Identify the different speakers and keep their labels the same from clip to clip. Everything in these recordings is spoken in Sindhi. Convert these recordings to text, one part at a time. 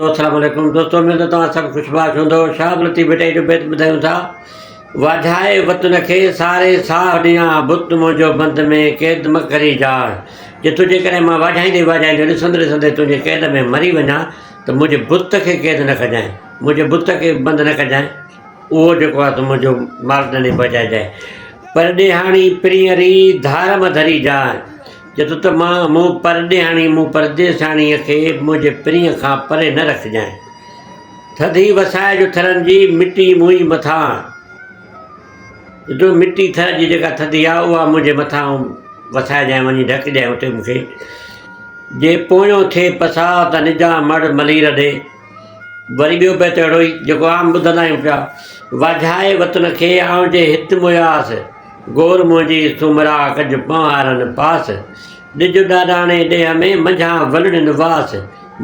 Speaker 1: السلام عليڪم دوستو اميد ته توهان سڀ خوش باش هوندو شاهه عبداللطيف ڀٽائي جو بيت ٻڌايون ٿا واجهائي وطن کي ساري ساهه ڏيان بت منهنجو بند ۾ قيد م ڪري جاڻ جي تنهنجي ڪري مان واجهائيندي واجهائيندي ڏسندي ڏسندي تنهنجي قيد ۾ مري وڃان ته منهنجي بت کي قيد نه ڪجانء منهنجي بت کي بند نه ڪجانء اهو جيڪو آهي سو منهنجو مال ڏني پهچائجانء. پرڏيهاڻي پرينء ري ڌار م ڌري جانء. چئي ٿو ته مان مون پرڏيهاڻي مون پرديساڻيء کي منهنجي پرينء کان پري نه رکجانء. ٿڌي وسائج ٿرن جي مٽي منهنجي مٿان. چئي ٿو مٽي ٿر جي جيڪا ٿڌي آهي اها منهنجي مٿان وسائجانء وڃي ڍڪجانء اتي مون کي. جي پويون ٿئي پساهه ته نجان مڙهه ملير ڏي. وري ٻيو بيت اهڙو ئي جيڪو عام ٻڌندا آهيون پيا، واجهائي وطن کي آئون جي هت موياس، گور منهنجي سومرا ڪج پنهوارن پاس، ڏج ڏاڏاڻي ڏيهه ۾ منجهان ولڙين واس،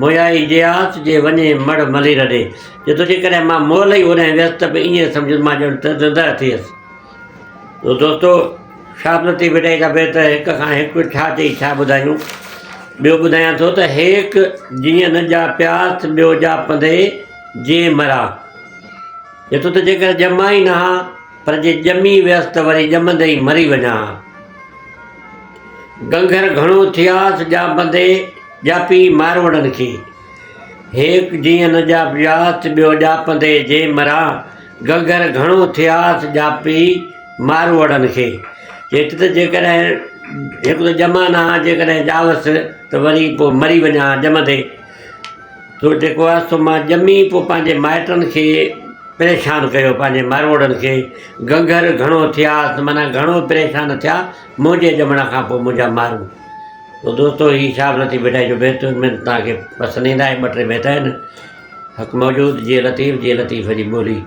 Speaker 1: مويائي جياس جي وڃي مڙهه ملير ڏي. چئي ٿو جيڪڏهن مان مئل ئي اوڏانهن ويس ته به ائين سمجهه مان ڄڻ ته زندهه ٿيس. تو دوستو شاهه عبداللطيف ڀٽائي جا بيت هڪ کان هڪ ڇا چئي ڇا ٻڌايون. ٻيو ٻڌايان ٿو ته هيڪ جيئن نه ڄاپياس ٻيو ڄاپندي جي مران. چئي ٿو ته جيڪر ڄمان ئي نه ها پر جي ڄمي ويس ته وري ڄمندي ئي مري وڃان ها. گنگهر گهڻو ٿياس ڄاپندي ڄاپي ماروئڙن کي. هيڪ جيئن نه ڄاپياس ٻيو ڄاپندي جي مران. گهگهر گهڻو ٿياس ڄاپي ماروئڙن کي. چي ٿي ته جيڪڏهن هڪ ته ڄمان نه ها جيڪڏهن ڄاوس ته وري پوء مري وڃان ها ڄمندي. سو جيڪو آهي سو مان ڄمي پوء پنهنجي مائٽن کي پريشان ڪيو پنهنجي ماروئڙن کي. گهگهر گهڻو ٿياس معنيٰ گهڻو پريشان ٿيا منهنجي ڄمڻ کان پوء منهنجا مارو. تو دوستو هي شاهه لطيف ڀٽائي جو بيت اميد توهان کي پسند ايندا ۽ ٻه ٽي بيت آهن. حق موجود جيئي لطيف جيئي لطيف جي ٻولي.